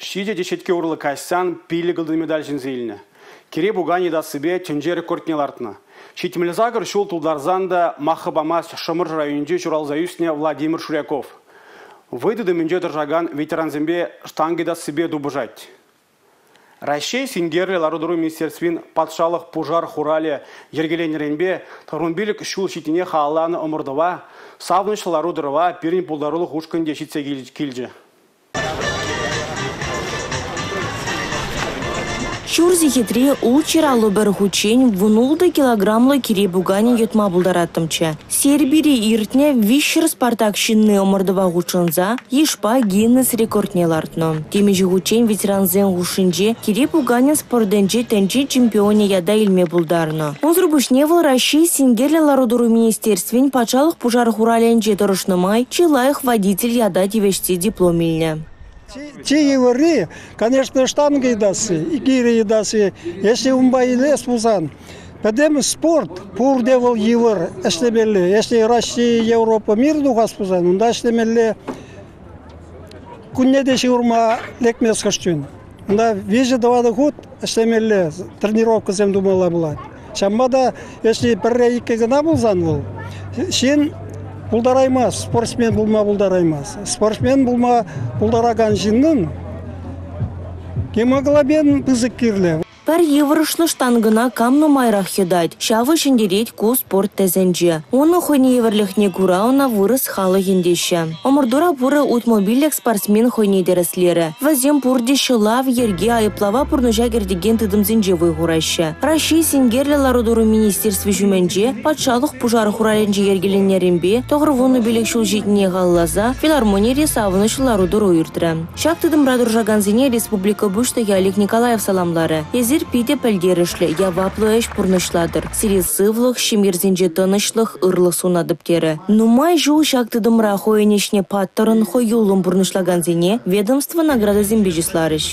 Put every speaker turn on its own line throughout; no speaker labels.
7 теҫетке урлӑ каҫсан 5 ылтӑн медаль ҫӗнсе илнӗ. Кире пуканӗ йӑтассипе тӗнче рекордне лартнӑ. 78 ҫул тултарсан та маххӑ памасть Шӑмӑршӑ районӗнче ҫуралса ӳснӗ Владимир Шуряков. Вӑй тытӑмӗнче тӑрӑшакан ветерансемпе штанга йӑтассипе тупӑшать. Раҫҫей синкерлӗ лару-тӑру министерствин патшалӑх пушар хуралӗ йӗркеленӗренпе 95 ҫул ҫитнине халалланӑ ӑмӑртӑва, савӑнӑҫлӑ лару-тӑрӑва пирӗн пултарулӑх ушкӑнӗ те ҫитсе килчӗ.
Ҫур сехетре 651 хутчен 16 килограмлӑ кире пуканӗ йӑтма пултараттӑмччӗ. Сербире иртнӗ 300 Спартак ҫынни ӑмӑртӑва хутшӑнса йышпа Гиннес рекордне лартнӑ. Темиҫе хутчен ветерансен хушшинче кире пуканӗ спортӗнче тӗнче чемпионӗ ята илме пултарнӑ. Унсӑр пуҫне вӑл Раҫҫей синкерлӗ лару-тӑру министерствин патшалӑх пушар хуралӗнче тӑрӑшнӑ май чи лайӑх водитель ята тивӗҫсе диплом илнӗ.
Чи йывӑрри, конечно, штанга йӑтасси, гиря йӑтасси. Если унпа илес пулсан, пӗтӗм спорт пурте вӑл йывӑр ӗҫлемелле. Если Россия, Европа, мир тухас пулсан, унта ӗҫлемелле. Кунне те ҫывӑрма лекмест хӑш чун. Унта виҫӗ-тӑватӑ хут ӗҫлемелле, тренировкӑсем тумалла пулать. Ҫавӑнпа та если пӗрре-иккӗ кӑна пулсан вӑл ҫын пултараймасть, спортсмен пулма пултараймасть. Спортсмен пулма пултаракан ҫыннӑн гемоглобин пысӑк кирлӗ.
Пӗр йывӑрӑшлӑ штангӑна кам нумайрах йӑтать, ҫавӑ ҫӗнтерет ку спорт тӗсӗнче. Унӑн хӑйне евӗрлӗхне кура ӑна вырӑс халӑхӗн теҫҫӗ. Ӑмӑртура пурӗ 65 спортсмен хӑйне тӗрӗслерӗ. Вӗсем пурте ҫӑлав, йӗрке, айӑплава пурнӑҫа кӗртекен тытӑмсенче вӑй хураҫҫӗ. Раҫҫей синкерлӗ лару-тӑру министерстви ҫумӗнче патшалӑх пушар хуралӗнче йӗркеленнӗренпе 95 ҫул ҫитнине халалласа филармонире савӑнӑҫлӑ лару-тӑру иртрӗ. Ҫак тытӑмра тӑрӑшакансене республика Пуҫлӑхӗ Олег Николаев саламларӗ. Эсир питӗ пӗлтерӗшлӗ, яваплӑ ӗҫ пурнӑҫлатӑр. Сире сывлӑх, ҫемйӗрсенче тӑнӑҫлӑх, ырлӑх сунатӑп терӗ. Нумай ҫул ҫак тытӑмра хӑйӗн ӗҫне паттӑрӑн, хӑюллӑн пурнӑҫлакансене ведомство наградисемпе чысларӗҫ.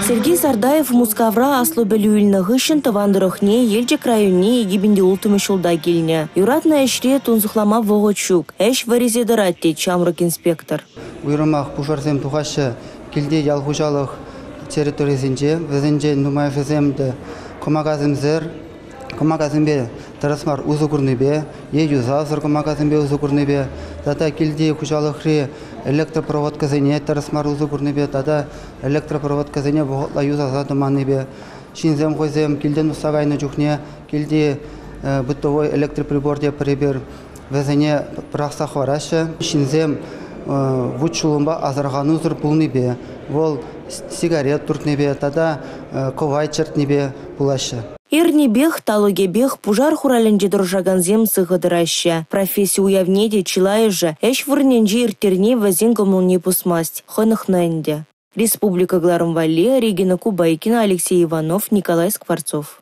Сергей Сардаев Мускавра аслӑ пӗлӳ илнӗ хыҫҫӑн тӑван тӑрӑхне Елчӗк районне 2006-мӗш ҫулта килнӗ. Юратнӑ ӗҫре тунсӑхлама вӑхӑт ҫук. Ӗҫ вӗресе тӑрать тет ҫамрӑк инспектор.
Уйрӑмах пушарсем тухаҫҫӗ килти ял хуҫалӑх территорийӗсенче. Вӗсенчен нумайӑшӗсем те кӑмакасемсӗр, кӑмакасемпе тӗрӗс мар усӑ курнипе е юсавсӑр кӑмакасемпе усӑ курнипе тата килти хуҫалӑхри электропроводкӑсене тӗрӗс мар усӑ курнипе тата электропроводкӑсене вӑхӑтла юсаса тӑманнипе ҫынсем хӑйсем килтен тухса кайнӑ чухне килти бытовой электроприбор тепӗр эпир вӗсене пӑрахса хӑвараҫҫӗ. Ҫынсем вут-ҫулӑмпа асӑрханусӑр пулнипе, вӑл сигарет туртнипе тата кӑвайт чӗртнипе пулаҫҫӗ.
Эрнипех, талӑкӗпех пушар хуралӗнче тӑрӑшакансем сыхӑ тӑраҫҫӗ. Професси уявне те чылайӑшӗ ӗҫ вырӑнӗнче ирттерни вӗсен кӑмӑлне пусмасть, хӑнӑхнӑ ӗнтӗ. Республика кӑларӑм валли Регина Кубайкина, Алексей Иванов, Николай Скворцов.